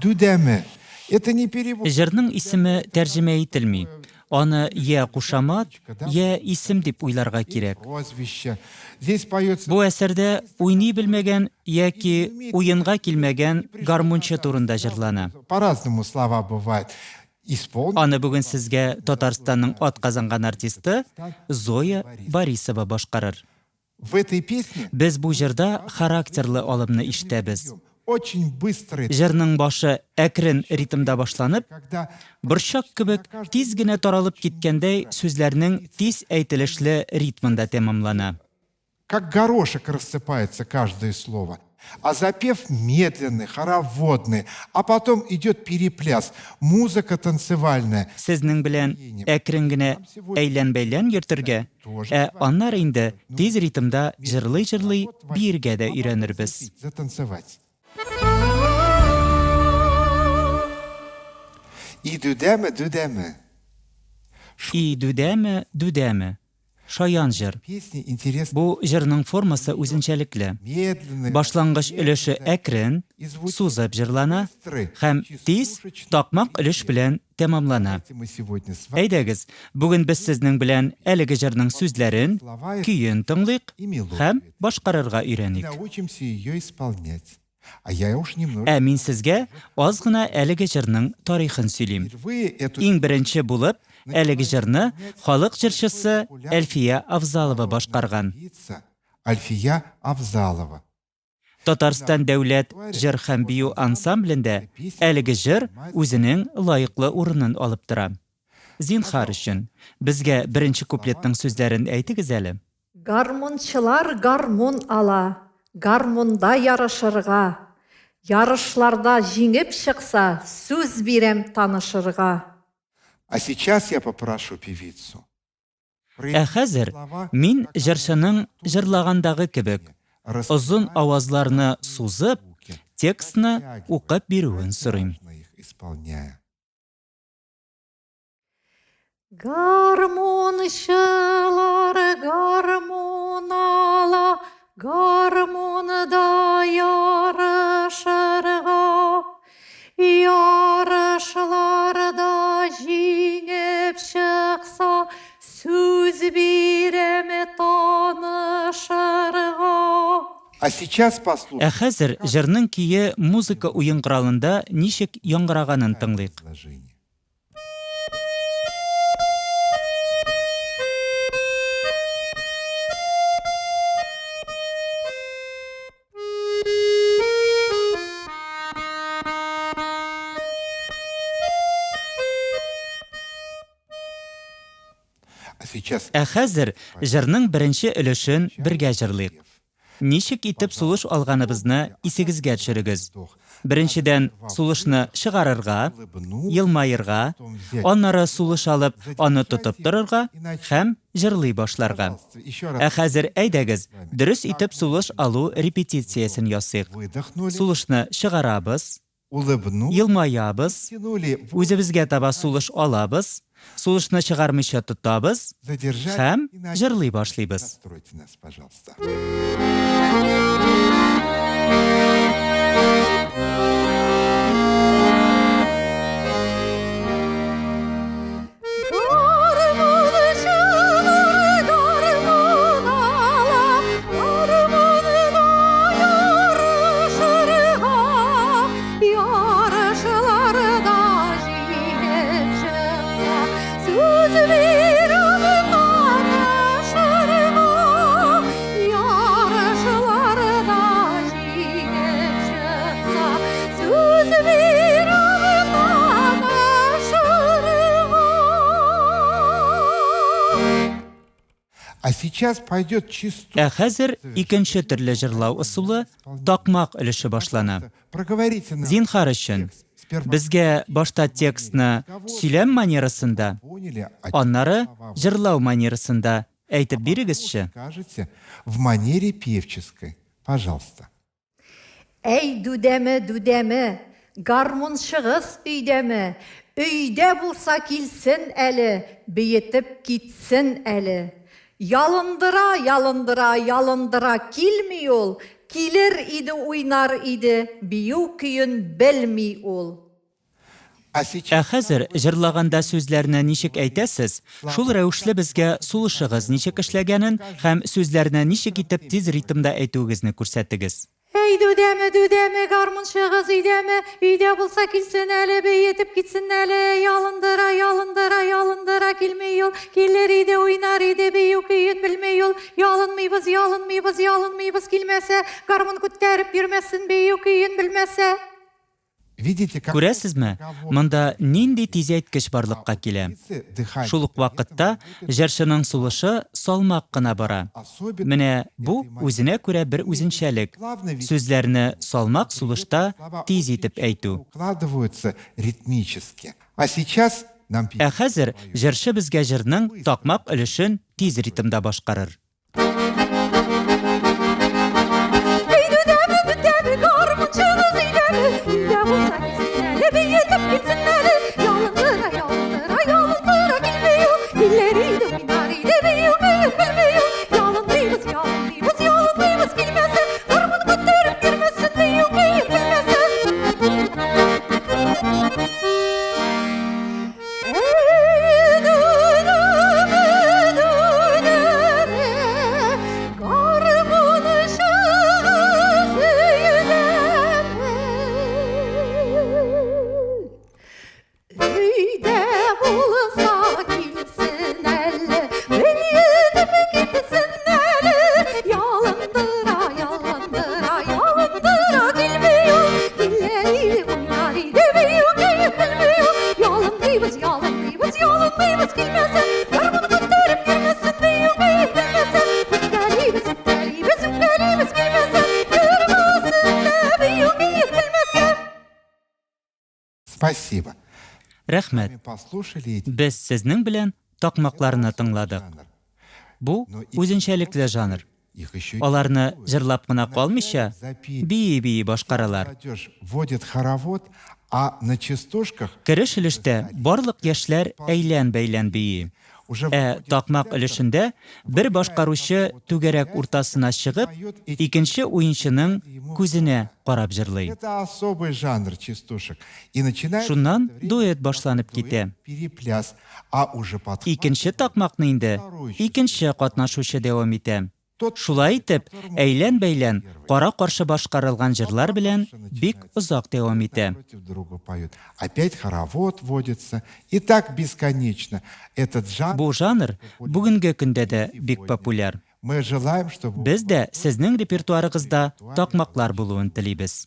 Дүдәме. Это не перевод. Җырның исеме тәрҗемә ителми. Аны я кушамат, я исем дип уйларга кирәк. Прозвище. Здесь поется... Бу әсәрдә уйный белмәгән яки уенга килмәгән гармунчы турында җырлана. По-разному слова бывают. Исполнит. Аны бүген сезгә Татарстанның атказанган артисты Зоя Борисова башкарыр. В этой песне Без бу җырда характерлы алымны ишетәбез. очень быстрый, Җырның башы әкрен ритмда башланып, когда борчак кебек тиз генә таралып киткәндәй сүзләрнең тиз әйтелешле ритмында тәмамлана. как горошек рассыпается каждое слово. А запев медленный, хороводный, а потом идет перепляс, музыка танцевальная. Сезнең белән әкрен генә әйлән-бәйлән йөртергә, ә аннары инде тиз ритмда җырлый-җырлый биергә дә өйрәнербез. Затанцевать. И дүдәме, дүдәме. И дүдәме, дүдәме. Шаян җыр. Песни интересные, Бу җырның формасы үзенчәлекле. медленные, Башлангыч өлеше әкрен, сузып җырлана һәм тиз такмак өлеш белән тәмамлана. Мы сегодня с вами Әйдәгез, бүген без сезнең белән әлеге җырның сүзләрен, көен тыңлыйк и мелодию һәм башкарырга өйрәник. научимся ее исполнять. А я уж немного Ә мин сезгә аз гына әлеге җырның тарихын сөйлим. впервые эту Иң беренче булып әлеге җырны халык җырчысы Әлфия Авзалова башкарган. певица Альфия Авзалова. Татарстан дәүләт җыр һәм бию ансамблендә әлеге җыр үзенең лаеклы урынын алып тора. Зинһар өчен, безгә беренче куплетның сүзләрен әйтегез әле. Гармунчылар гармун ала, гармунда ярышырга. Ярышларда җиңеп чыкса, сүз бирәм танышырга. А сейчас я попрошу певицу. Ә хәзер мин җырчының җырлагандагы кебек озын авазларны сузып, текстны укып бирүен сорыйм. Их исполняя. Гармунчылар гармун ала, гармунда ярышырга. Ярышларда җиңеп чыкса, сүз бирәм танышырга. А сейчас послушаем Ә хәзер җырның көе музыка уен коралында ничек яңгыраганын тыңлыйк. изложение. А сейчас Ә хәзер җырның беренче өлешен бергә җырлыйк. Ничек итеп сулыш алганыбызны исегезгә төшерегез. Беренчедән, сулышны чыгарырга, елмаерга, аннары сулыш алып, аны тотып торырга һәм җырлый башларга. еще раз Ә хәзер әйдәгез, дөрес итеп сулыш алу репетициясен ясыйк. выдохнули, Сулышны чыгарабыз, улыбнули, елмаябыз, тянули, үзебезгә таба сулыш алабыз, сулышны чыгармыйча тотабыз задержали һәм и начали. җырлый башлыйбыз. Настройте нас, пожалуйста. Гармунчылар гармун ала, гармунда ярышырга. Ярышларда җиңеп чыкса, сүз бирәм танышырга. Ярышларда җиңеп чыкса, сүз бирәм танышырга. А сейчас пойдет чисто. Ә хәзер икенче төрле җырлау ысулы такмак өлеше башлана. Проговорите нам Зинһар өчен, текст. Сперва безгә башта текстны сөйләм манерасында, поняли, а аннары җырлау манерасында әйтеп бирегезче. скажете в манере певческой. Пожалуйста. Әй, дүдәме, дүдәме, гармунчыгыз өйдәме? Өйдә булса килсен әле, биетеп китсен әле. Ялындыра, ялындыра, ялындыра килми ул. Килер иде уйнар иде, бию көен белми ул. Ә хәзер җырлаганда сүзләрне ничек әйтәсез, шул рәвешле безгә сулышыгыз ничек эшләгәнен һәм сүзләрне ничек итеп тиз ритмда әйтүегезне күрсәтегез. Әй, дүдәме, дүдәме, гармунчыгыз өйдәме? Өйдә булса килсен әле, биетеп китсен әле. Ялындыра, ялындыра, ялындыра килми ул. Килер иде, уйнар иде, бию көен белми ул. Ялынмыйбыз, ялынмыйбыз, ялынмыйбыз килмәсә, гармун күтәреп йөрмәсен, бию көен белмәсә. Күрәсезме, монда нинди тизәйткеч барлыкка килә. Шул ук вакытта җырчының сулышы салмак кына бара. Менә бу үзенә күрә бер үзенчәлек, сүзләрне салмак сулышта тиз итеп әйтү. Ә хәзер җырчы безгә җырның такмак өлешен тиз ритмда башкарыр. Өйдә булса килсен әле, биетеп китсен әле, ялындыра, ялындыра, ялындыра килми ул, килә иде, уйнар иде, бию көен белми ул, ялынмыйбыз, ялынмыйбыз, ялынмыйбыз килмәсә, гармун күтәреп йөрмәсен, бию көен белмәсә, үпкәлибез, үпкәлибез, үпкәлибез килмәсә, йөрмәсен дә бию көен белмәсә. Спасибо. Рәхмәт. Без сезнең белән такмакларны тыңладык. Бу үзенчәлекле жанр. Аларны җырлап кына калмыйча, бии-бии башкаралар. Кереш өлештә барлык яшьләр әйлән-бәйлән бии. Ә такмак өлешендә бер башкаручы түгәрәк уртасына чыгып, икенче уенчының күзенә карап җырлый. Шуннан дуэт башланып китә. Икенче такмакны инде икенче катнашучы дәвам итә. Шулай итеп, әйлән-бәйлән, кара-каршы башкарылган җырлар белән бик озак дәвам итә. Бу жанр бүгенге көндә дә бик популяр. Без дә сезнең репертуарыгызда такмаклар булуын телибез.